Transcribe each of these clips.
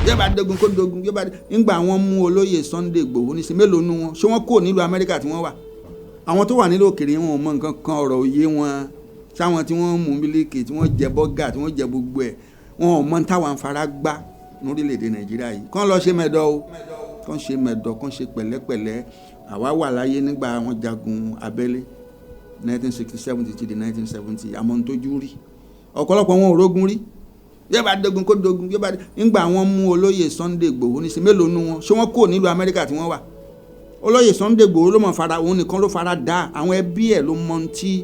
Yóò bá dogun kó dogun, yóò bá ńgbà wọ́n mú olóyè Sunday Igboho ní sí, mélòó nu wọn ṣé wọ́n kúrò nílùú Amẹ́ríkà tí wọ́n wà? Àwọn tó wà nílùú òkèèrè, wọn ò mọ nǹkan kan, ọ̀rọ̀ òye wọn sáwọn tí wọ́n mú mílíkì, tí wọ́n jẹ bọ́gà, tí wọ́n jẹ gbogbo ẹ̀, wọn ò mọ táwọn afárá gbá lórílẹ̀‐èdè Nàìjíríà yìí. Kán lọ ṣe mẹ́dọ̀ o, kán ṣe mẹ́dọ̀, kán ṣe pẹ̀lẹ́pẹ̀lẹ́. Àwa wà láyé nígbà wọn jagun abẹ́lé 1967 títí di 1970, àmọ́ n tójú rí, ọ̀pọ̀lọpọ̀ wọn ò rógun rí. Yóò bá dogun kó dogun, yóò bá ńgbà wọ́n mú olóyè Sunday Igboho ní sí, mélòó nu wọn ṣé wọ́n kúrò nílùú Amẹ́ríkà tí wọ́n wà? Olóyè Sunday Igboho ló mọ̀ fara, òun nìkan ló fara dá, àwọn ẹbí ẹ̀ ló mọ tí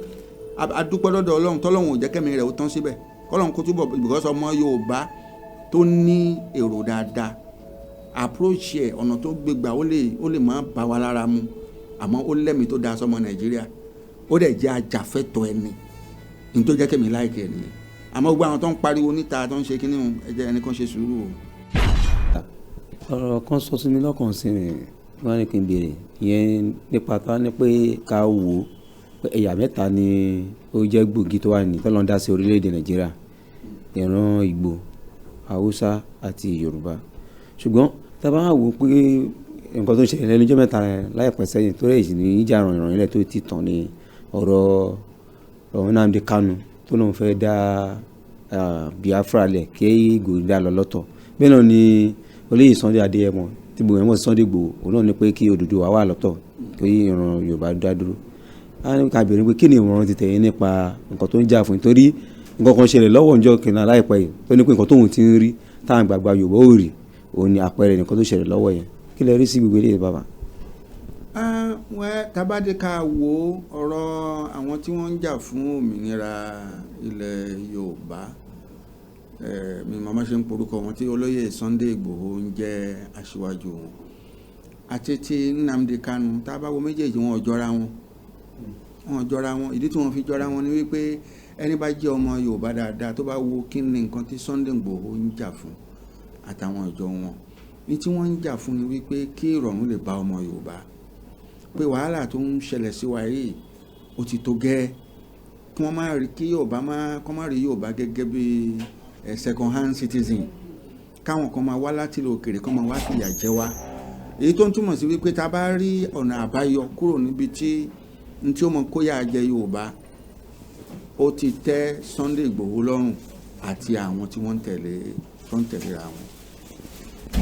adúpẹ́ lọ́dọ̀ Ọlọ́run tọ́lọ́run ò jẹ́ kẹ́mi rẹ̀ ó tán síbẹ̀, kọ́lọ́run kó túbọ̀, because ọmọ Yorùbá tó ní èrò dáadáa, approach ẹ̀, ọ̀nà tó gbégbà, ó lè má bá wa lára mu, àmọ́ ó lẹ́mìí tó dáa sọmọ Nàìjíríà, ó dẹ̀ jẹ́ ajàfẹ́tọ̀ọ́ ẹni ní tó jẹ́ kẹ́mi like ẹ̀ nìyẹn. Àmọ́ gbogbo àwọn tó ń pariwo níta, tó ń ṣe kínní, ẹ jẹ́ ẹnì kan ṣe sùúrù o. Ọ̀rọ̀ kan sọ sí mi lọ́kàn sí mi, wọ́n ní kí n béèrè ìyẹn nípa tá ní pé ká wò ó pé ẹ̀yà mẹ́ta ni ó jẹ́ gbòógì tó wà ní tọ́lọ́run dá sí orílẹ̀-èdè Nàìjíríà: ìran Ìgbò, Haúsá àti Yorùbá. Ṣùgbọ́n tá a bá wò ó pé nǹkan tó ń ṣẹlẹ̀ lẹ́nu ọjọ́ mẹ́ta láìpẹ́ sẹ́yìn tó rẹ̀ ní ìjà ìrànlẹ́ ilẹ̀ tó ti tàn ní ọ̀rọ̀ Nnamdi Kanu tó lóun fẹ́ dá Biafra lẹ̀ kí Ìgbò dá lọ lọ́tọ̀. Bẹ́ẹ̀ náà ni olóyè Sunday Adéyẹmọ tí gbogbo ẹ̀ mọ̀ sí Sunday Igboho, òun náà ní pé kí Odùduwà wà lọ́tọ̀, kí ìran Yorùbá dá dúró. A ní ká béèrè pé kí ni ìmọ̀ràn ti tẹ̀yìn nípa nǹkan tó ń jà fún, torí nǹkan kan ṣẹlẹ̀ lọ́wọ́ ọjọ́ kìnnà láìpẹ́ yìí tó ní pé nǹkan tóun ti ń rí táwọn àgbààgbà Yorùbá ò rí, òun ni àpẹẹrẹ nǹkan tó ṣẹlẹ̀ lọ́wọ́ yẹn. Kí lẹ rí sí gbogbo eléyìí, bàbá? Wẹ́ tabade ká wo ọ̀rọ̀ àwọn tí wọ́n ń jà fún òmìnira ilẹ̀ Yorùbá, mi màmá ṣe ń porúkọ wọn, tí olóyè Sunday Igboho ń jẹ́ aṣíwájú wọn, àti ti Nnamdi Kanu, tá a bá wo méjèèjì, wọn ò jọra wọn, wọn ò jọra wọn. Ìdí tí wọ́n fi jọra wọn ni wípé ẹni bá jẹ́ ọmọ Yorùbá dáadáa, tó bá wo kí ni nǹkan tí Sunday Igboho ń jà fún àtàwọn ìjọ wọn ní, tí wọ́n ń jà fún ni wípé kí ìrọ̀rùn lè bá ọmọ Yorùbá, pé wàhálà tó ń ṣẹlẹ̀ sí wa yìí, ó ti tó gẹ́, kí wọ́n má rí kí Yorùbá má kọ́ má rí Yorùbá gẹ́gẹ́ bí second hand citizen, káwọn kan máa wá láti ilẹ̀ òkèèrè, kán máa wá fìyà jẹ wá. Èyí tó ń túmọ̀ sí wípé tá a bá rí ọ̀nà àbáyọ kúrò níbi tí n tí ó mọ kóyà jẹ Yorùbá, ó ti tẹ́ Sunday Igboho lọ́rùn àti àwọn tí wọ́n ń tẹ̀lé, tó ń tẹ̀léra wọn.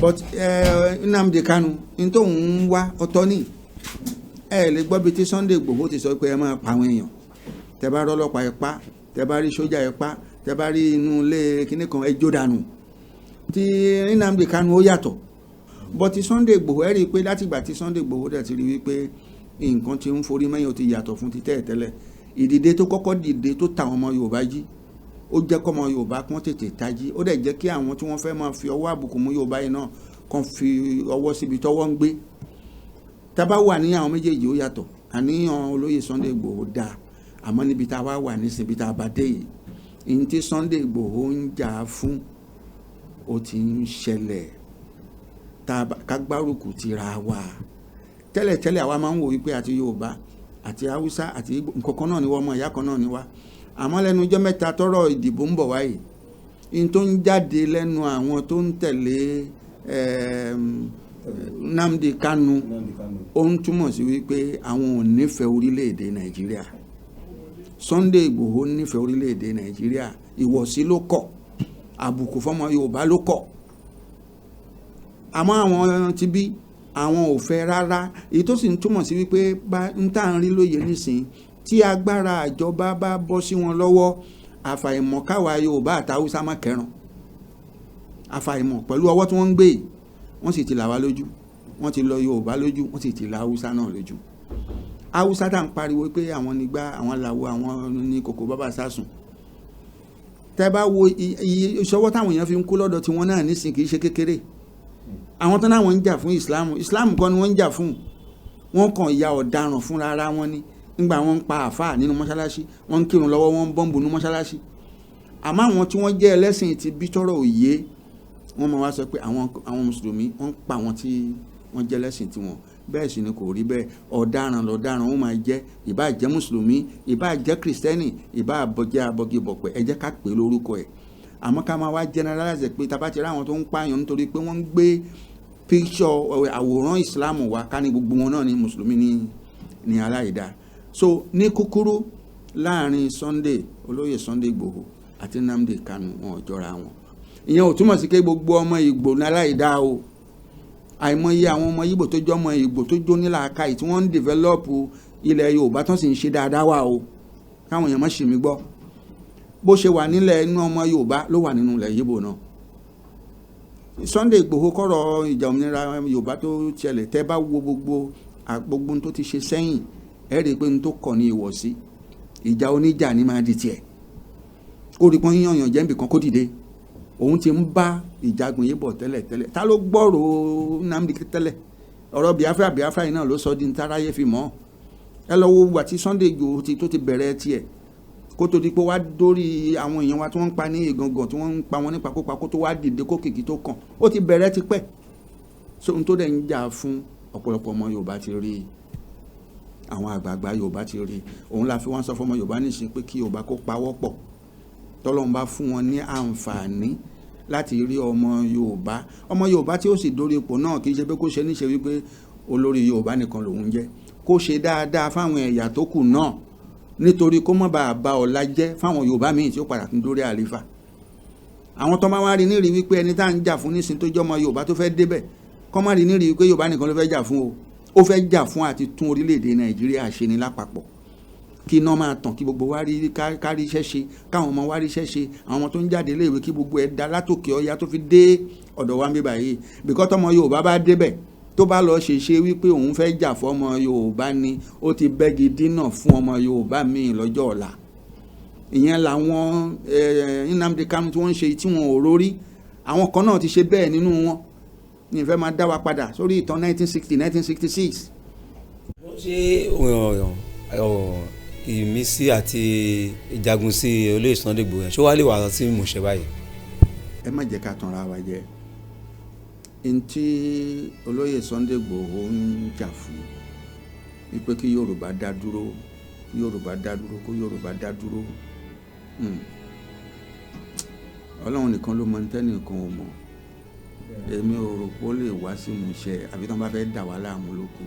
But Nnamdi Kanu ní tóun ń wá ọ̀tọ̀ ní. Ẹ lè gbọ́ bí tí Sunday Igboho ti sọ pé ẹ máa pa àwọn èèyàn, tẹ bá rọ́lọ́pàá ẹ pa, tẹ bá rí sójà ẹ pa, tẹ bá rí inú ilé kinní kan ẹ jó dànù. Tí Nnamdi Kanu ó yàtọ̀, but ti Sunday Igboho, ẹ rí i pé látìgbà tí Sunday Igboho dẹ̀ ti rí wípé nǹkan ti ń forí mẹ́yìn, ó ti yàtọ̀ fún ti tẹ́lẹ̀tẹ́lẹ̀. Ìdìde tó kọ́kọ́ dìde tó ta àwọn ọmọ Yorùbá jí, ó jẹ́ kọ́mọ Yorùbá kí wọ́n tètè tají, ó dẹ̀ jẹ́ kí àwọn tí wọ́n fẹ́ máa fi ọwọ́ àbùkù mú Yorùbá yìí náà kàn fi ọwọ́ síbi tọ́wọ́ ń gbé. Tá bá wà ní àwọn méjèèjì, ó yàtọ̀. Àníyàn olóyè Sunday Igboho dáa, àmọ́ níbi tá a wá wà nísìnyí tá a bá dé yìí, ní tí Sunday Igboho ń jà fún, ó ti ń ṣẹlẹ̀. Ká gbárùkù tira wa. Tẹ́lẹ̀tẹ́lẹ̀, àwa máa ń wò wípé àti Yorùbá àti Haúsá àti Ìgbò, nǹkan kan náà ni wọ́n, ọmọ ìyá kan náà ni wá. Àmọ́ lẹ́nu ọjọ́ mẹ́ta tọ́rọ̀ ìdìbò ń bọ̀ wáyìí, in tó ń jáde lẹ́nu àwọn tó ń tẹ̀lé Nnamdi Kanu, ó ń túmọ̀ sí wípé àwọn ò nífẹ̀ẹ́ orílẹ̀-èdè Nàìjíríà. Sunday Igboho nífẹ̀ẹ́ orílẹ̀-èdè Nàìjíríà, ìwọ̀sí ló kọ̀, àbùkù fọmọ Yorùbá ló kọ̀. Àmọ́ àwọn ti bí àwọn ò fẹ́ rárá. Èyí tó sì ń túmọ̀ sí wípé bá ń tà ń rí lóye nísìn, tí agbára àjọba bá bọ́ sí wọn lọ́wọ́, àfàìmọ̀ káwa Yorùbá àti Haúsá má kẹran. Àfàìmọ̀ pẹ̀lú ọwọ́ tí wọ́n ń gbé yìí, wọ́n sì ti là wá lójú, wọ́n ti lọ Yorùbá lójú, wọ́n sì ti là Haúsá náà lójú. Haúsá tá à ń pariwo pé àwọn nígbà, àwọn làwọ, àwọn ní kòkó bàbá sásùn, tẹ́ bá wo iye ìṣọwọ́ táwọn èèyàn fi ń kú lọ́dọ̀ tiwọn náà nísìn, kì í ṣe kékeré. Àwọn tán náà wọ́n ń jà fún Islam, Islam kọ́ ni wọ́n ń jà fún, wọ́n kàn ya ọ̀daràn fúnra ara wọn ni. Nígbà wọ́n ń pa àáfàá nínú mọ́ṣáláṣí, wọ́n ń kírun lọ́wọ́, wọ́n ń bọ́ǹbù nínú mọ́ṣáláṣí. Àmọ́ àwọn tí wọ́n jẹ́ ẹlẹ́sìn ti bí tọ́rọ̀ òye, wọ́n máa wá sọ pé àwọn mùsùlùmí wọ́n ń pa àwọn tí wọ́n jẹ́ ẹlẹ́sìn tiwọn. Bẹ́ẹ̀ sì ni kò rí bẹ́ẹ̀. Ọ̀daràn lọ̀daràn ó máa jẹ́, ìbáà jẹ́ mùsùlùmí, ìbáà jẹ́ kìrìsìtẹ́nì, ìbáà jẹ́ abọgibọ̀pẹ̀. Ẹ jẹ́ ká pè é lórúkọ ẹ̀. Àmọ́ ká máa wá generalize pé tá bá ti rí àwọn tó ń pààyàn nítorí pé wọ́n ń gbé picture àwòrán Islam wá, ká ní gbogbo wọn náà ní mùsùlùmí ní aláìda. So ní kúkúrú, láàrin Sunday, olóyè Sunday Igboho àti Nnamdi Kanu, wọn ò jọra wọn. Ìyẹn ò túmọ̀ sí pé gbogbo ọmọ Ìgbò ní aláìda o. Àìmọye àwọn ọmọ Ìgbò tó jẹ́ ọmọ Ìgbò tó jó nílàákàyè tí wọ́n ń develop ilẹ̀ Yorùbá tó sì ń ṣe dáadáa wà o. Káwọn èèyàn má ṣì mí gbọ́. Bó ṣe wà nílẹ̀ inú ọmọ Yorùbá ló wà nínú ilẹ̀ Ìgbò náà. Sunday Igboho kọ̀rọ̀ ìjà òmìnira Yorùbá tó ṣẹlẹ̀, tẹ́ bá wo gbogbo gbogbo tó ti ṣe sẹ́yìn, ẹ rí i pé n tó kọ̀ ní ìwọ̀sí. Ìjà oníjà ni máa di tiẹ̀. Kó rí pọ́n yíyan jẹ́ nbìkan kó dìde. Òun ti ń bá ìjagun yìí bọ̀ tẹ́lẹ̀ tẹ́lẹ̀. Ta ló gbọ́rọ̀ Nnamdi tẹ́lẹ̀? Ọ̀rọ̀ Biafra Biafra yìí náà ló sọ di ní táráyé fi mọ́. Ẹ lọ wo wà tí Sunday Igboho tó ti bẹ̀rẹ̀ tiẹ̀, kó tó di pé wá dórí àwọn èèyàn wa tí wọ́n ń pa ní Ìgangan, tí wọ́n ń pa wọn nípakúpa, kó tó wá dìde kó kìkì tó kàn. Ó ti bẹ̀rẹ̀ tipẹ́. So ohun tó dẹ̀ ń jà fún, ọ̀pọ̀lọpọ̀ ọmọ Yorùbá ti rí, àwọn àgbààgbà Yorùbá ti rí. Òun la fi wọ́n sọ fún ọmọ Yorùbá nísìnyí pé kí Yorùbá kó pawọ́ pọ̀. Tọ́lọ́run bá fún wọn ní àǹfààní láti rí ọmọ Yorùbá, ọmọ Yorùbá tí ó sì dórí ipò náà, kì í ṣe pé kó ṣe níṣe wípé olórí Yorùbá nìkan lòun jẹ́, kó ṣe dáadáa fáwọn ẹ̀yà tó kù náà, nítorí kó má bàa ba ọ̀la jẹ́ fáwọn Yorùbá míì tí ó padà tún dórí àléfà. Àwọn tó máa wá rí nírí wípé ẹni tá à ń jà fún nísìn tó jẹ́ ọmọ Yorùbá tó fẹ́ débẹ̀, kọ́ má rí nírí wípé Yorùbá nìkan ló fẹ́ jà fún o. Ó fẹ́ jà fún àti tún orílẹ̀-èdè Nàìjíríà ṣe ní lápapọ̀, kí iná máa tàn, kí gbogbo wa rí kárí iṣẹ́ ṣe, káwọn ọmọ wa rí iṣẹ́ ṣe, àwọn ọmọ tó ń jáde léèwé, kí gbogbo ẹ̀ da látòkè ọya tó fi dé ọ̀dọ̀ wa ń bí báyìí. Bìkọ́ tọmọ Yorùbá bá débẹ̀, tó bá lọ ṣe ṣe wípé òun fẹ́ jà fún ọmọ Yorùbá ni, ó ti bẹ́gi dínà fún ọmọ Yorùbá míì lọ́jọ́ ọ̀la. Ìyẹn làwọn Nnamdi Kanu tí wọ́n ń ṣe tí wọn ò rórí. Àwọn kan náà ti ṣe bẹ́ẹ̀ nínú wọn. Ní ìfẹ́ máa dá wa padà sórí ìtàn 1960, 1966. Ṣé ìmísí àti ìjagun sí olóyè Sunday Igboho yẹn, ṣé wàá lè wà sí ìmúṣẹ báyìí? Ẹ má jẹ́ ká tanra wa jẹ. Ntí olóyè Sunday Igboho ń jà fún wípé kí Yorùbá dá dúró, kí Yorùbá dá dúró, kó Yorùbá dá dúró, Ọlọ́run nìkan ló mọ tẹ́nìkan ò mọ̀. Èmi ò rò pé ó lè wá sí ìmúṣẹ, àbí tí wọ́n bá fẹ́ dà wá láàmú lóko.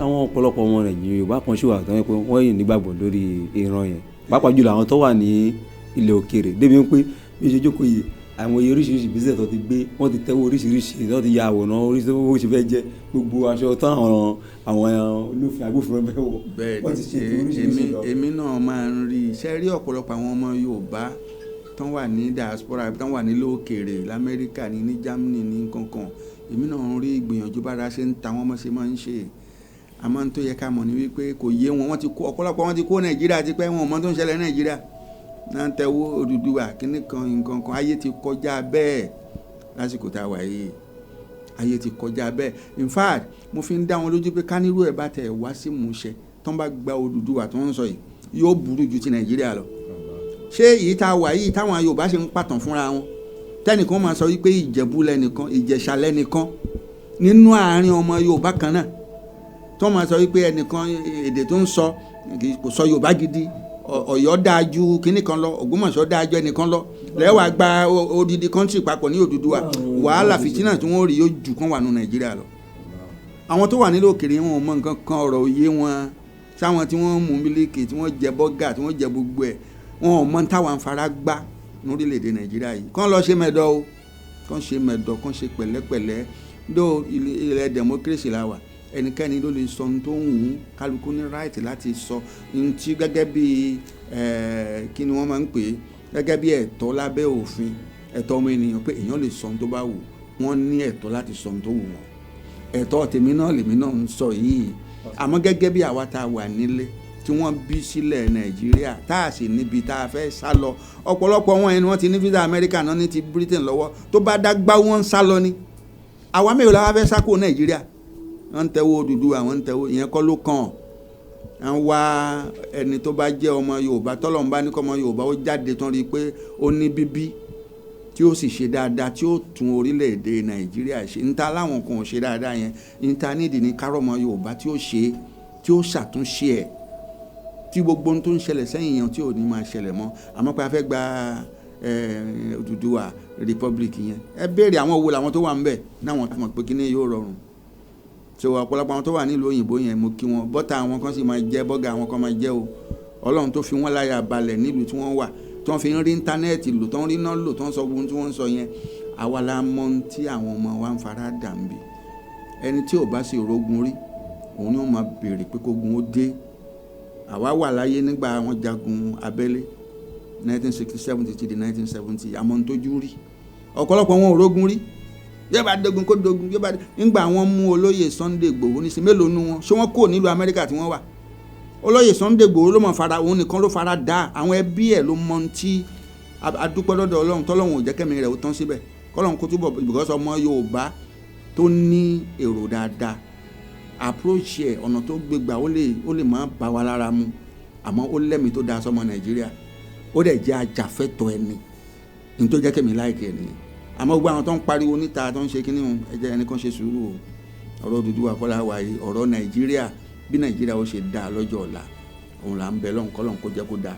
Àwọn ọ̀pọ̀lọpọ̀ ọmọ Nàìjíríà Yorùbá kan ṣì wà tó yẹ pé wọ́n yìí nígbàgbọ́ lórí ìran yẹn, pàápàá jùlọ àwọn tó wà ní ilẹ̀ òkèèrè, débi pé bí ṣe jókòó yìí, àwọn iye oríṣiríṣi ìgbésẹ̀ tó ti gbé, wọ́n ti tẹ́wọ́ oríṣiríṣi, tó ti ya àwòrán oríṣiríṣi bó ṣe fẹ́ jẹ́, gbogbo aṣọ tán àwọn olófin agbófinró bẹ́ẹ̀ wọ̀, wọ́n ti ṣe oríṣiríṣi lọ. Èmi náà máa ń rí iṣẹ́ rí ọ̀pọ̀lọpọ̀ àwọn ọmọ Yorùbá tán wà ní diaspora, tán wà nílé òkèèrè, l'Amẹ́ríkà ní Germany ní kankan. Èmi náà ń rí ìgbìyànjú bára ṣe ń ta wọ́n mọ́ ṣe máa ń ṣe. Àmọ́ tó yẹ ká mọ̀ ní wípé kò yé wọn. Wọ́n ti kó ọ̀pọ̀lọpọ̀, wọn ti kó Nàìjíríà ti pẹ́, wọn ò mọ tó ń ṣẹlẹ̀ ní Nàìjíríà náà ń tẹ̀wọ́ Odùduwà kíní kan nǹkan kan. Ayé ti kọjá bẹ́ẹ̀ lásìkò tá a wà yìí, ayé ti kọjá bẹ́ẹ̀. In fact, mo fi ń dá wọn lójú pé kánírú ẹ̀ bá tẹ̀ wá sí ìmúṣẹ, tán bá gba Odùduwà tó ń sọ yìí, yóò burú ju ti Nàìjíríà lọ. Ṣé èyí tá a wà yìí táwọn Yorùbá ṣe ń pàtàn fúnra wọn, tẹnìkan máa sọ wípé Ìjẹ̀bú lẹ́nìkan, Ìjẹ̀ṣà lẹ́nìkan, nínú àárín ọmọ Yorùbá kan náà, tó máa sọ wípé ẹnìkan èdè tó ń sọ kò sọ Yorùbá gidi, Ọ̀yọ́ dáa ju kinní kan lọ, Ògbómọ̀ṣọ́ dáa ju ẹnìkan lọ, lẹ́wàá gba odidi country papọ̀ ní Odùduwà, wàhálà fìtínà tí wọ́n rí yóò jù kán wà nù Nàìjíríà lọ. Àwọn tó wà nílò òkèèrè, wọn ò mọ nǹkan kan, ọ̀rọ̀ òye wọn sáwọn tí wọ́n mú mílíkì, tí wọ́n jẹ bọ́gà, tí wọ́n jẹ gbogbo ẹ̀, wọn ò mọ táwọn afárá gbá lórílẹ̀‐èdè Nàìjíríà yìí. Kán lọ ṣe mẹ́dọ̀ o, kán ṣe mẹ́dọ̀, kán ṣe pẹ̀lẹ́pẹ̀lẹ́. Dó ilẹ̀ democracy la wà, ẹnikẹ́ni ló lè sọ ohun tó ń wù ú, kálukú ní right láti sọ ohun tí gẹ́gẹ́ bí kí ni wọ́n máa ń pè é, gẹ́gẹ́ bí ẹ̀tọ́ lábẹ́ òfin, ẹ̀tọ́ ọmọ ènìyàn, pé èèyàn lè sọ ohun tó bá wù. Wọ́n ní ẹ̀tọ́ láti sọ ohun tó wù wọ́n. Ẹ̀tọ́ tèmi náà lèmi náà ń sọ yìí. Àmọ́ gẹ́gẹ́ bí àwa tá a wà nílé tí wọ́n bí sílẹ̀ Nàìjíríà, tá a sì níbi tá a fẹ́ sá lọ, ọ̀pọ̀lọpọ̀ wọn ẹni wọ́n ti ní visa Amẹ́ríkà náà, ní ti Britain lọ́wọ́, tó bá dá gbá wọn ń sá lọ ni. Àwa mélòó la wá fẹ́ sá kúrò Nàìjíríà? Wọ́n ń tẹ́wọ́ Odùduwà, wọ́n ń tẹ́wọ́, ìyẹn kọ́ ló kàn án. Wá ẹni tó bá jẹ́ ọmọ Yorùbá, tọ́lọ́run bá ní kọ́ ọmọ Yorùbá ó jáde tán, rí i pé ó ní bíbí tí ó sì ṣe dáadáa, tí ó tún orílẹ̀-èdè Nàìjíríà ṣe. Níta láwọn kan ò ṣe dáadáa yẹn, níta nídìí ní kárọ̀mọ Yorùbá tí ó ṣe, tí ó ṣàtúnṣe ẹ̀, tí gbogbo ohun tó ń ṣẹlẹ̀ sẹ́yìn yẹn tí ò ní máa ṣẹlẹ̀ mọ́. Àmọ́ pé a fẹ́ gba Odùduwà Republic yẹn. Ẹ béèrè àwọn wo làwọn tó wà ń bẹ̀ náwọn tó mọ̀ pé kíní yóò rọrùn. So ọ̀pọ̀lọpọ̀ àwọn tó wà nílùú òyìnbó yẹn, mo kí wọn. Bọ́tà àwọn kan sì máa jẹ́, bọ́gà àwọn kan máa jẹ́ o. Ọlọ́run tó fi wọ́n láyà balẹ̀ nílùú tí wọ́n wà, tí wọ́n fi ń rí íńtánẹ́ẹ̀tì lò, tó ń rí iná lò, tó ń sọ ohun tí wọ́n ń sọ yẹn, àwa la mọ̀ ohun tí àwọn ọmọ wa ń fara dà ń bì. Ẹni tí ò bá sì rógun rí, òun ni wọ́n máa béèrè pé kógun ó dé. Àwa wà láyé nígbà àwọn jagun abẹ́lé 1967 títí di 1970, àmọ́ ohun tójú rí, ọ̀pọ̀lọpọ̀ wọn ò rógun rí. Yóò bá dogun kó dogun, yóò bá nígbà wọn mú olóyè Sunday Igboho ní sí, mélòó nu wọn ṣé wọn kò nílùú Amẹ́ríkà tí wọ́n wà? Olóyè Sunday Igboho ló mọ̀ fara, òun nìkan ló fara dá, àwọn ẹbí ẹ̀ ló mọ ohun tí adúpẹ́ lọ́dọ̀ Ọlọ́run tọ́lọ́run ò jẹ́ kẹ́mi rẹ̀ ó tán síbẹ̀, kọ́lọ́run kó túbọ̀, because ọmọ Yorùbá tó ní èrò dáadáa, approach ẹ̀, ọ̀nà tó gbégbà, ó lè má bá wa lára mu, àmọ́ ó lẹ́mìí tó dáa sọmọ Nàìjíríà, ó dẹ̀ jẹ́ ajàfẹ́tọ̀ọ́ ẹni ní tó jẹ́ kẹ́mi láìkẹ́ ẹ̀ nìyẹn. Àmọ́ gbogbo àwọn tó ń pariwo níta, tó ń ṣe kínní o, ẹ jẹ́ ẹnì kan ṣe sùúrù o. Ọ̀rọ̀ Odùduwà kọ́ la wà yìí. Ọ̀rọ̀ Nàìjíríà, bí Nàìjíríà ó ṣe dáa lọ́jọ́ ọ̀la, òun là ń bẹ lọ́hùn, kọ́lọ́hún kó jẹ́ kó dáa.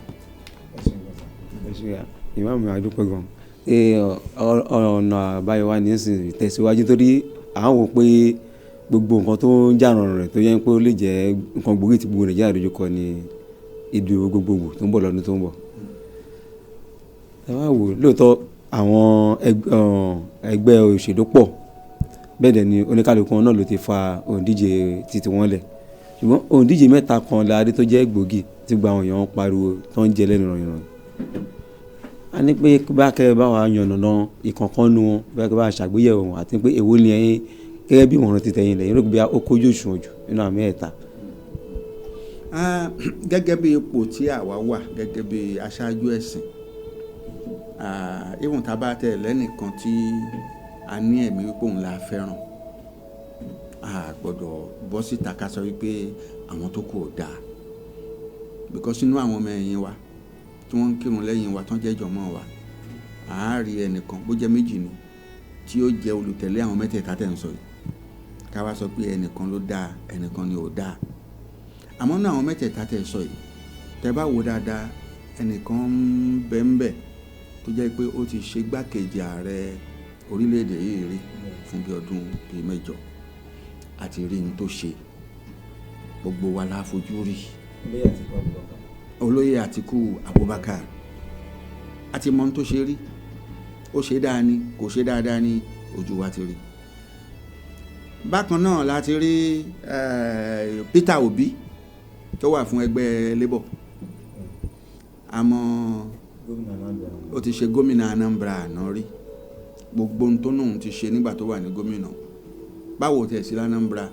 Ìmáàmù, adúpẹ́ gan. Ọ̀nà àbáyọ wa ní ìsìn tẹ̀síwájú, torí à ń wò pé gbogbo nǹkan tó ń jà rànràn rẹ̀ tó yẹ pé ó lè jẹ́ nǹkan gbòógì tí gbogbo Nàìjíríà dojúkọ ní ìdìbò gbogbogbò tó ń bọ̀ lọ́dún tó ń bọ̀. Ẹ wá wò, lóòótọ́ àwọn ẹgbẹ́ òṣèlú pọ̀, bẹ́ẹ̀ dẹ̀ ni oníkálukú wọn náà ló ti fa òǹdíje títí wọn lẹ̀, ṣùgbọ́n òǹdíje mẹ́ta kan la rí tó jẹ́ gbòógì tí gbogbo àwọn èèyàn ń pariwo, tó ń jẹ lẹ́nu rànyìnrànyìn. A ní pé bá kẹ́ bá wa yànnàná ìkọ̀ọ̀kan nu wọn, bá kẹ́ bá wa ṣàgbéyẹ̀wò wọn, àti pé èwo ni ẹ̀yin gẹ́gẹ́ bí ìmọ̀ràn ti tẹ̀yin lẹ́yìn rò pé ó kójú òṣùwọ̀n jù nínú àwọn mẹ́ẹ̀ta? Gẹ́gẹ́ bí ipò tí àwa wà gẹ́gẹ́ bí aṣáájú ẹ̀sìn, even tá a bá tẹ̀ lẹ́nìkan tí a ní ẹ̀mí wípé òun la fẹ́ràn, a gbọ́dọ̀ bọ́ síta ká sọ wípé àwọn tó kù ò dáa, because inú àwọn ọmọ ẹ̀yìn wa tí wọ́n ń kírun lẹ́yìn wa, tán jẹ́ jọmọ́ wa, à á rí ẹnìkan, bó jẹ́ méjì ni, tí ó jẹ́ olùtẹ̀lé àwọn mẹ́tẹ̀ẹ̀ta tẹ̀ ń sọ yìí, ká wá sọ pé ẹnìkan ló dáa, ẹnìkan ni ò dáa. Àmọ́ ní àwọn mẹ́tẹ̀ẹ̀ta tẹ̀ sọ yìí, tẹ́ bá wò dáadáa, ẹnìkan ń bẹ ń bẹ tó jẹ́ pé ó ti ṣe gbákejì ààrẹ orílẹ̀-èdè yìí rí fún bí ọdún bíi 8, àti rí n tó ṣe, gbogbo wa la fojú rí. Olóyè Àtíkù Abubakar, àti mọ ohun tó ṣe rí. Ó ṣe dáa ni, kò ṣe dáadáa ni, ojú wa ti rí. Bákan náà la ti rí Peter Obi tó wà fún ẹgbẹ́ Labour, àmọ́ ó ti ṣe gómìnà Anambra àná rí. Gbogbo ohun tó náà ti ṣe nígbà tó wà ní gómìnà, báwo tẹ̀ sí l'Anambra,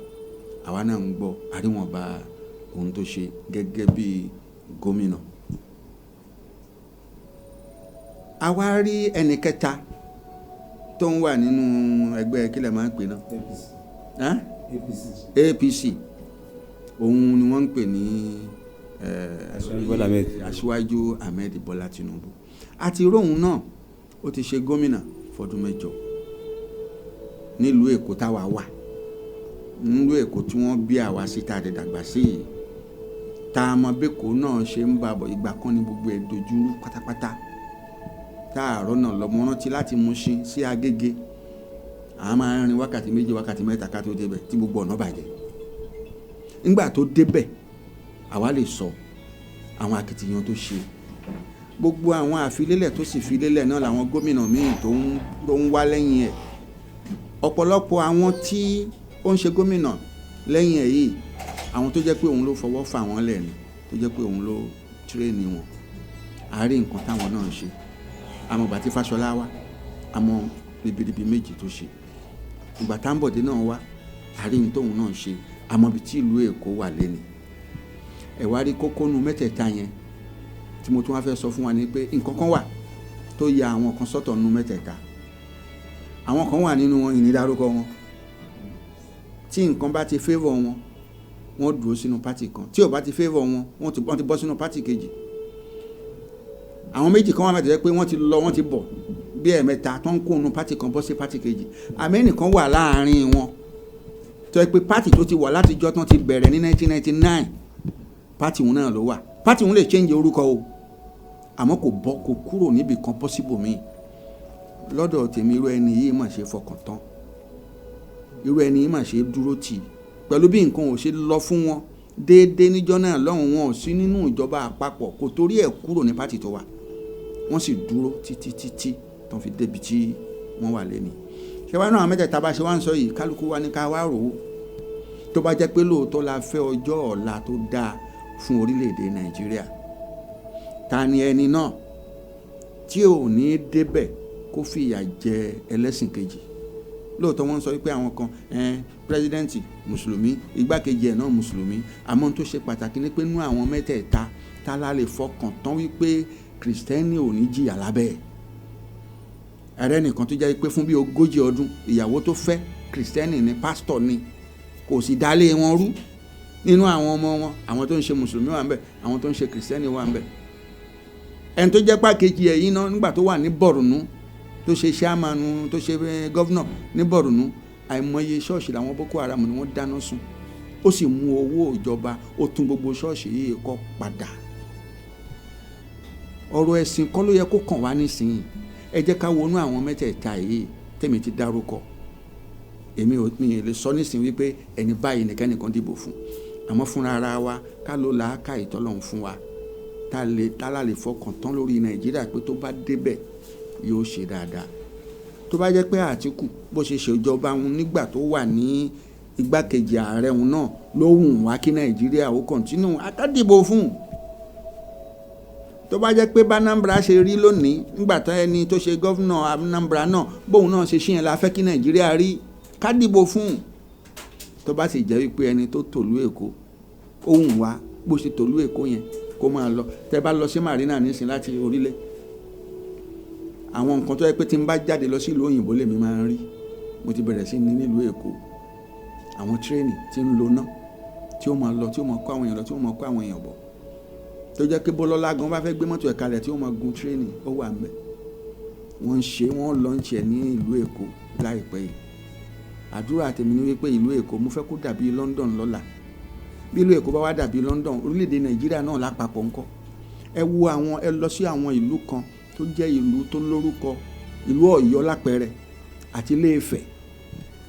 àwa náà ń gbọ́ àríwọ̀nba ohun tó ṣe gẹ́gẹ́ bí gómìnà. Àwa rí ẹnì kẹta tó ń wà nínú ẹgbẹ́, kílẹ̀ máa ń pè náà? APC. Òun ni wọ́n ń pè ní Aṣíwájú Ahmed Bọ́lá Tinubu. Àti róhun náà, ó ti ṣe gómìnà fọdún 8 nílùú Èkó táwa wà, nílùú Èkó tí wọ́n bí àwa sí, tá a dẹ̀ dàgbà sí yìí, tá a mọ bẹ́kọ̀ọ́ náà ṣe ń bá bọ̀. Ìgbà kan ní gbogbo ẹ̀ dojúrú pátápátá, tá a rọ́nà lọ́mọ rántí láti Mushin sí Agége, a máa ń rin wákàtí 2, wákàtí 3 ká tó débẹ̀, tí gbogbo ọ̀nà bàjẹ́. Nígbà tó débẹ̀, àwa lè sọ àwọn akitiyan tó ṣe, gbogbo àwọn àfilélẹ̀ tó sì filélẹ̀ náà làwọn gómìnà míì tó ń wá lẹ́yìn ẹ̀. Ọ̀pọ̀lọpọ̀ àwọn tí ó ń ṣe gómìnà lẹ́yìn ẹ̀ yìí, àwọn tó jẹ́ pé òun ló fọwọ́ fà wọ́n lẹ̀ ni, tó jẹ́ pé òun ló train wọn. Àárín nǹkan táwọn náà ń ṣe, àmọ́ ìgbà tí Fáṣọlá wá, àmọ́ ribiribi méjì tó ṣe. Ìgbà Táǹbọ̀dé náà wá, àárín tóun náà ṣe, àmọ́ ibi tí ìlú Èkó wà lẹ́ni. Ẹ̀ wá rí kókó nu mẹ́tẹ̀ẹ̀ta yẹn tí mo tún wá fẹ́ sọ fún wa ni pé nǹkan kan wà tó ya àwọn kan sọ́tọ̀ nu mẹ́tẹ̀ẹ̀ta. Àwọn kan wà nínú wọn, ìnídárúkọ wọn, tí nǹkan bá ti favour wọn, wọ́n dúró sínú party kan. Tí ò bá ti favour wọn, wọ́n ti bọ́ sínú party kejì. Àwọn méjì kan wà mẹ́tẹ̀ẹ̀ta pé wọ́n ti lọ, wọ́n ti bọ̀ bí ẹ̀ẹ̀mẹ́ta, tó ń kó nu party kan bọ́ sí party kejì. Àmọ́ ẹnìkan wà láàárín wọn tó yẹ pé party tó ti wà látijọ́ tán ti bẹ̀rẹ̀ ní 1999, party òun náà ló wà. Party òun lè change orúkọ o. Àmọ́ kò bọ́, kò kúrò níbi kan bọ́ síbòmíì. Lọ́dọ̀ tèmi, irú ẹni yìí mà ṣe fọkàn tán, irú ẹni yìí mà ṣe dúró tì. Pẹ̀lú bí nǹkan ò ṣe lọ fún wọn déédéé níjọ́ náà lọ́hùn, wọn ò sí nínú ìjọba àpapọ̀, kò torí ẹ̀ kúrò ní pátì tó wà. Wọ́n sì dúró títí títí tán fi débi tí wọ́n wà lẹ́ni. Ṣé wàá náà, àwọn mẹ́tẹ̀ẹ̀ta bá ṣe wá ń sọ yìí, kálukú wa ní ká wá rò ó. Tó bá jẹ́ pé lóòótọ́ la fẹ́ ọjọ́ ọ̀la tó dáa fún orílẹ̀-èdè Nàìjíríà, ta ni ẹni náà tí ò ní débẹ̀ kó fìyà jẹ ẹlẹ́sìn kejì? Lóòótọ́, wọ́n sọ wípé àwọn kan, president mùsùlùmí, igbákejì ẹ̀ náà mùsùlùmí. Àmọ́ ohun tó ṣe pàtàkì ni pé nú àwọn mẹ́tẹ̀ẹ̀ta, ta la lè fọkàn tán wípé kìrìsìtẹ́nì ò ní jìyà lábẹ́ ẹ̀? Ẹ̀rẹ́ nìkan tó jẹ́ pé fún bí 40 ọdún, ìyàwó tó fẹ́ kìrìsìtẹ́nì ni, pásítọ̀ ni, kò sì dálé wọn rú. Nínú àwọn ọmọ wọn, àwọn tó ń ṣe mùsùlùmí wà ń bẹ̀, àwọn tó ń ṣe kìrìsìtẹ́nì wà ń bẹ̀. Ẹni tó jẹ́ pàkejì ẹ̀ yìí náà, nígbà tó wà ní Borno, tó ṣe chairman, tó ṣe governor ní Borno, àìmọye ṣọ́ọ̀ṣì làwọn Boko Haram ni wọ́n dáná sun. Ó sì mú owó ìjọba, ó tún gbogbo ṣọ́ọ̀ṣì yìí kọ́ padà. Ọ̀rọ̀ ẹ̀sìn kọ́ ló yẹ kó kàn wá nísìnyí. Ẹ jẹ́ ká wọnú àwọn mẹ́tẹ̀ẹ̀ta yìí tèmi ti dárúkọ. Èmi ò mi lè sọ nísìnyí wípé ẹni báyìí nìkan nìkan dìbò fún, àmọ́ fúnra ara wa, ká ló làákà ìtọ́lọ́hún fún wa, tá lè tá lè fọkàn tán lórí Nàìjíríà pé tó bá débẹ̀, yóò ṣe dáadáa. Tó bá jẹ́ pé Àtíkù, bó ṣe ṣèjọba òun nígbà tó wà ní igbákejì ààrẹ òun náà ló wù wá kí Nàìjíríà ó continue, á dìbò fún un. Tó bá jẹ́ pé b'Anambra ṣe rí lónìí, nígbà tó ẹni tó ṣe governor Anambra náà, bóun náà ṣe ṣíyẹn la fẹ́ kí Nàìjíríà rí, ká dìbò fún un. Tó bá sì jẹ́ wípé ẹni tó tòlú Èkó, ó wù wá bó ṣe tòlú Èkó yẹn kó máa lọ. Tẹ́ bá lọ sí Marina nísìn láti orílẹ̀, àwọn nǹkan tó yẹ pé tí n bá jáde lọ sí ìlú òyìnbó lèmi máa ń rí, mo ti bẹ̀rẹ̀ sí ní nílùú Èkó. Àwọn train tí ń lo ná, tí ó máa lọ, tí ó máa kó àwọn èèyàn lọ, tí ó máa kó àwọn èèyàn bọ̀, tó jẹ́ pé bọ́lọ́lá gan bá fẹ́ gbé mọ́tò ẹ̀ kalẹ̀, tí ó máa gun train, ó wà ńbẹ̀. Wọ́n ń ṣe, wọ́n launch ẹ̀ ní ìlú Èkó láìpẹ́ yìí. Àdúrà tèmi ni wípé ìlú Èkó, mo fẹ́ kó dàbí London lọ́la. Bí ìlú Èkó bá wá dàbí London, orílẹ̀-èdè Nàìjíríà náà lápapọ̀ ńkọ́? Ẹ wo àwọn, ẹ lọ sí àwọn ìlú kan tó jẹ́ ìlú tó lórúkọ, ìlú Ọ̀yọ́ lápẹẹrẹ àti Ilé-Ifẹ̀.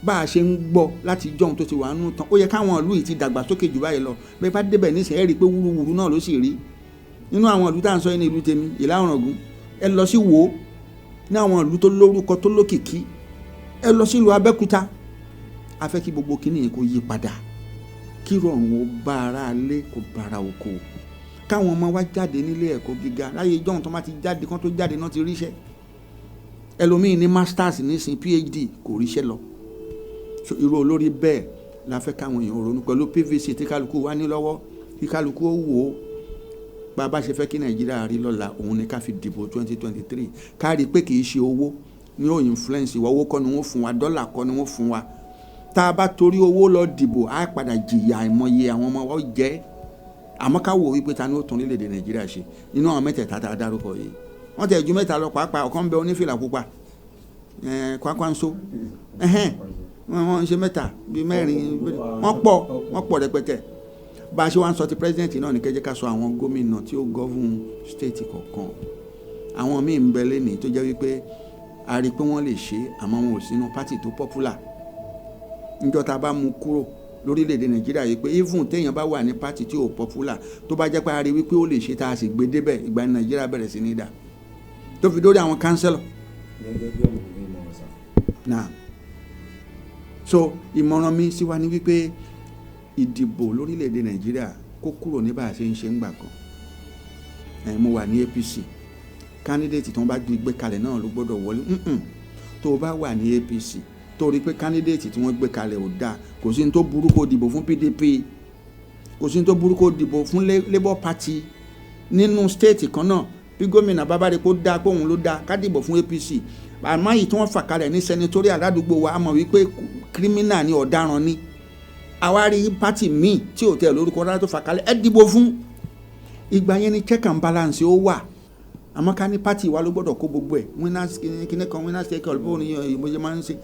Bá a ṣe ń gbọ́ láti jọ́hun tó ti wà nínú tán, ó yẹ káwọn ìlú yìí ti dàgbàsókè jù báyìí lọ. Bẹ́ẹ̀ bá débẹ̀ nísìnyí, ẹ rí i pé wúruwùru náà ló sì rí nínú àwọn ìlú tá à ń sọ yìí. Ní ìlú tèmi, Ìlá Ọ̀ràngún, ẹ lọ sí Ìwó, ní àwọn ìlú tó lórúkọ, tó lókìkí, ẹ lọ sí ìlú Abẹ́òkúta. A fẹ́ kí gbogbo kíní yẹn kó yí padà, kí rọrùn ó bá ara lé, kó bá ara oko, káwọn ọmọ wa jáde nílé ẹ̀kọ́ gíga. Láyé ìjọ́hun, tó bá ti jáde, kán tó jáde náà ti ríṣẹ́. Ẹlòmíì ní masters nísìn, PhD, kò ríṣẹ́ lọ. So irú olórí bẹ́ẹ̀ la fẹ́ káwọn èèyàn ronú pẹ̀lú PVC tí kálukú wá ní lọ́wọ́, kí kálukú ó wò ó. Bá a bá ṣe fẹ́ kí Nàìjíríà rí lọ́la, òun ni ká fi dìbò 2023. Ká rí i pé kì í ṣe owó ní ó influence wa. Owó kọ́ ni wọ́n fún wa, dọ́là kọ́ ni wọ́n fún wa. Tá a bá torí owó lọ dìbò, á padà jìyà. Àìmọye àwọn ọmọ wa ó jẹ́. Àmọ́ ká wò wípé ta ni ó tún orílẹ̀-èdè Nàìjíríà ṣe nínú àwọn mẹ́tẹ̀ẹ̀ta tá a dárúkọ yìí. Wọ́n tẹ̀ ju mẹ́ta lọ pàápàá. Ọ̀kan ń bẹ, onífìlà pupa, Kwankwaso. Wọ́n ń ṣe mẹ́ta bíi mẹ́rin, wọ́n pọ̀, wọ́n pọ̀ rẹpẹtẹ. Bá a ṣe wá ń sọ ti president náà ní kẹjẹ, ká sọ àwọn gómìnà tí ó govern state kọ̀ọ̀kan. Àwọn míì ń bẹ lẹ́nìí tó jẹ́ wípé a rí i pé wọ́n lè ṣe, àmọ́ wọn ò sínú party tó popular. Níjọ́ tá a bá mú kúrò lórílẹ̀‐èdè Nàìjíríà yìí pé even téèyàn bá wà ní party tí ò popular, tó bá jẹ́ pé a rí wípé ó lè ṣe, tá a sì gbé débẹ̀, ìgbà ní Nàìjíríà bẹ̀rẹ̀ sí ní dà, tó fi dórí àwọn councillor. Gẹ́gẹ́ bí ọmọ mi mọ̀ sá. Náà, so ìmọ̀ràn mi sí wa ni wípé ìdìbò lórílẹ̀‐èdè Nàìjíríà kó kúrò ní bá a ṣe ń ṣe ń gbà kan. Ẹ̀ mo wà ní APC, candidate tí wọ́n bá gbé kalẹ̀ náà ló gbọ́dọ̀ wọlé. Tó o bá wà ní APC, tó rí pé candidate tí wọ́n gbé kalẹ̀ ò dáa, kò sí ní tó burú kó dìbò fún PDP, kò sí ní tó burú kó dìbò fún Labour Party nínú state kan náà. Bí gómìnà bá bá rí kó dáa, pé òun ló dáa, ká dìbò fún APC. Àmọ́ èyí tí wọ́n fà kalẹ̀ ní senatorial aládùúgbò wa, a mọ̀ wípé criminal ni, ọ̀daràn ni, àwa rí party míì tí ò tẹ̀ lórúkọ rárá tó fà kalẹ̀, ẹ dìbò fún. Ìgbà yẹn ni check and balance ó wà. Àmọ́ ká ní party wa ló gbọ́dọ̀ kó gbogbo ẹ̀, winners kíní kan, winners take all, bóun ni ìbò ṣe máa ń ṣe.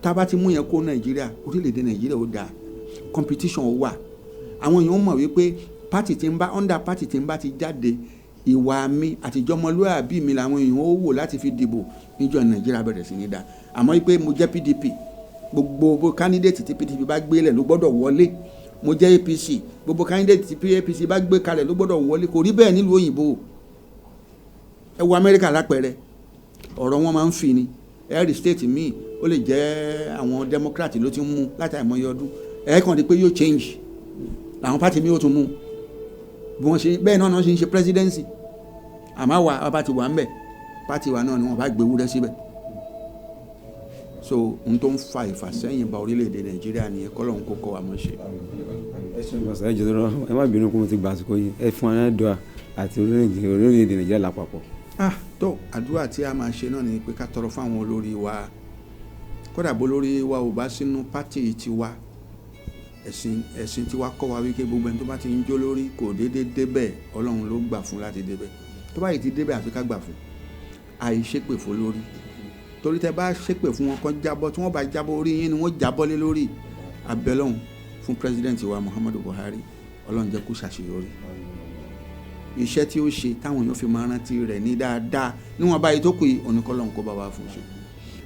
Tá a bá ti mú yẹn kó Nàìjíríà, orílẹ̀-èdè Nàìjíríà ó dáa, competition ó wà. Àwọn èèyàn mọ̀ wípé party tí ń bá, under party tí ń bá ti jáde, Ìwà mi àtijọ́mọlúàbí mi làwọn èèyàn ó wò láti fi dìbò níjọ́ Nàìjíríà bẹ̀rẹ̀ sí ní dá. Àmọ́ pé mo jẹ́ PDP, gbogbo candidate tí PDP bá gbélẹ̀ ló gbọ́dọ̀ wọlé. Mo jẹ́ APC, gbogbo candidate tí APC bá gbé kalẹ̀ ló gbọ́dọ̀ wọlé. Kò rí bẹ́ẹ̀ nílùú òyìnbó. Ẹ wo Amẹ́ríkà lápẹẹrẹ, ọ̀rọ̀ wọn máa ń fi ni ẹ̀rí state míì, ó lè jẹ́ àwọn Democrat ló ti ń mú láti àìmọye ọdún, ẹ̀ kàn di pé yóò change, làwọn party mi yóò tún mú bí wọ́n ṣe. Bẹ́ẹ̀ náà ṣe ń ṣe presidency. Àmọ́ àwa bá ti wà ń bẹ̀, party wa náà ni wọ́n bá gbé wúrẹ́ síbẹ̀. So ohun tó ń fa ìfàsẹ́yìn bá orílẹ̀-èdè Nàìjíríà nìyẹn. Kọ́lọ́hún kó kọ́ wa mọ̀ ṣe. Ẹ ṣeun bàṣà, ẹ jọ̀ọ́, ẹ má bínú kó mo ti gbà àsìkò yìí. Ẹ fún wa ní àdúrà àti orílẹ̀-èdè Nàìjíríà lápapọ̀. Ah, tó àdúrà tí a máa ṣe náà ni pé ká tọrọ fáwọn olórí wa. Kódà bó lórí wa ò bá sínú party tiwa, ẹ̀sìn tiwa kọ́ wa wípé gbogbo ẹni tó bá ti ń jó lórí kò déédéé débẹ̀, Ọlọ́run ló gbà fún láti débẹ̀. Tó bá yìí ti débẹ̀, àfi ká gbà fún. Àìṣépè fún lórí, torí tẹ bá ṣépè fún wọn kán jábọ́, tí wọ́n bá jábọ́, orí yín ni wọ́n jábọ́ lé lórí. Abẹ́lọ́hún fún president wa Muhammadu Buhari, Ọlọ́run jẹ́ kó ṣàṣeyọrí iṣẹ́ tí ó ṣe táwọn èèyàn fi máa rántí rẹ̀ ní dáadáa níwọ̀n báyìí tó kù yìí. Oníkọ́lọ́hún kó bá wa fún ṣe.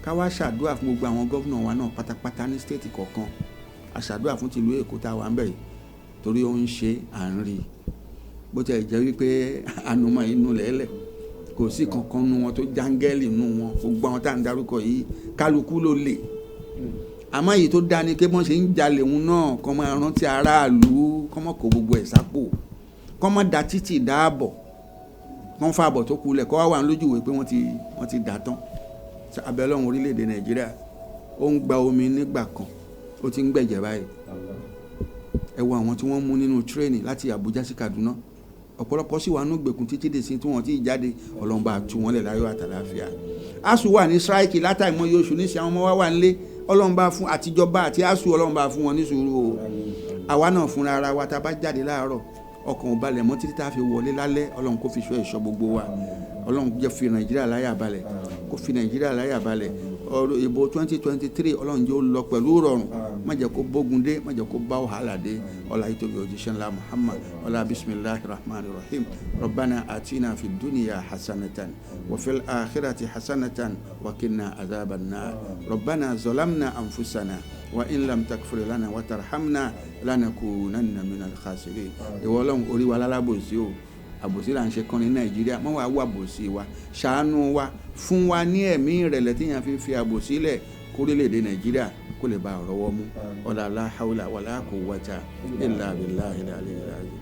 Ká wá ṣàdúrà fún gbogbo àwọn governor wa náà pátápátá ní state kọ̀ọ̀kan. A ṣàdúrà fún tìlú Èkó tá a wà ń bẹ̀ yìí, torí ó ń ṣe à ń rí i. Bó tiẹ̀ jẹ́ wípé ànumọ̀ inú lẹ́lẹ̀, kò sí kankan nu wọn tó jángẹ́lì nu wọn. Gbogbo àwọn tá à ń darúkọ yìí, kálukú ló lè. Àmọ́ èyí tó dá ni pé bọ́n ṣe ń jalè òun náà, kọ́ máa rántí aráàlú, kọ́ mọ́ kó gbogbo ẹ̀ sápò, kọ́ mọ́ da títì dáàbọ̀, kọ́ ń fa àbọ̀ tó kulẹ̀, kọ́ wá wà lójú ìwé pé wọ́n ti dà tán. Abẹ́lọ́run, orílẹ̀-èdè Nàìjíríà ó ń gba omi nígbà kan, ó ti ń gbẹ̀jẹ̀ báyìí. Ẹ wo àwọn tí wọ́n mú nínú train láti Àbújá sí Kaduna, ọ̀pọ̀lọpọ̀ sì wà nínú ìgbèkùn títí dè sí tí wọ́n ti jáde. Ọlọ́run bá tú wọn lẹ̀ láyọ̀ àtàlàáfíà. ASUU wà ní strike látàìmọye oṣù níṣẹ́, àwọn ọmọ wa wà nílé. Ọlọ́run bá fún àtijọba àti ASUU, Ọlọ́run bá fún wọn ní sùúrù o. Àwa náà fúnra ara wa, tá a bá jáde láàárọ̀, ọkàn ò balẹ̀ mọ́ títí tá a fi wọlé lálẹ́. Ọlọ́run kó fi ṣọ́ ẹ̀ṣọ́ gbogbo wa. Ọlọ́run jẹ́ fi Nàìjíríà láyà balẹ̀, kó fi Nàìjíríà láyà balẹ̀. Ọ̀rọ̀ ìbò 2023, Ọlọ́run jẹ́ ó lọ pẹ̀lú rọrùn, má jẹ́ kó bógun dé, má jẹ́ kó bá wàhálà dé. Ọlá yìí tóbi òjíṣẹ́ ńlá Muhammad, ọlá bisimilahi rahman rahim. Rabbana atina fi dunya hasanatan wa fil akhirati hasanatan wa qina azaban nar. Rabbana zalamna anfusana wa in lam takfir lana wa tarhamna lanakunanna minal khasirin. Ìwọ Ọlọ́run, orí wa lálábòsí o, àbòsí là ń ṣe kan ní Nàìjíríà. Mọ́ wàá wà àbòsí wa, ṣàánú wa, fún wa ní ẹ̀mí ìrẹ̀lẹ̀ tí yẹn fi fi àbòsí lẹ̀, kórílẹ̀-èdè Nàìjíríà kó lè bá ọ̀rọ̀ wọ́ mú. Ọ̀là la hawla wala quwwata illa billahi al-aliyyil azim.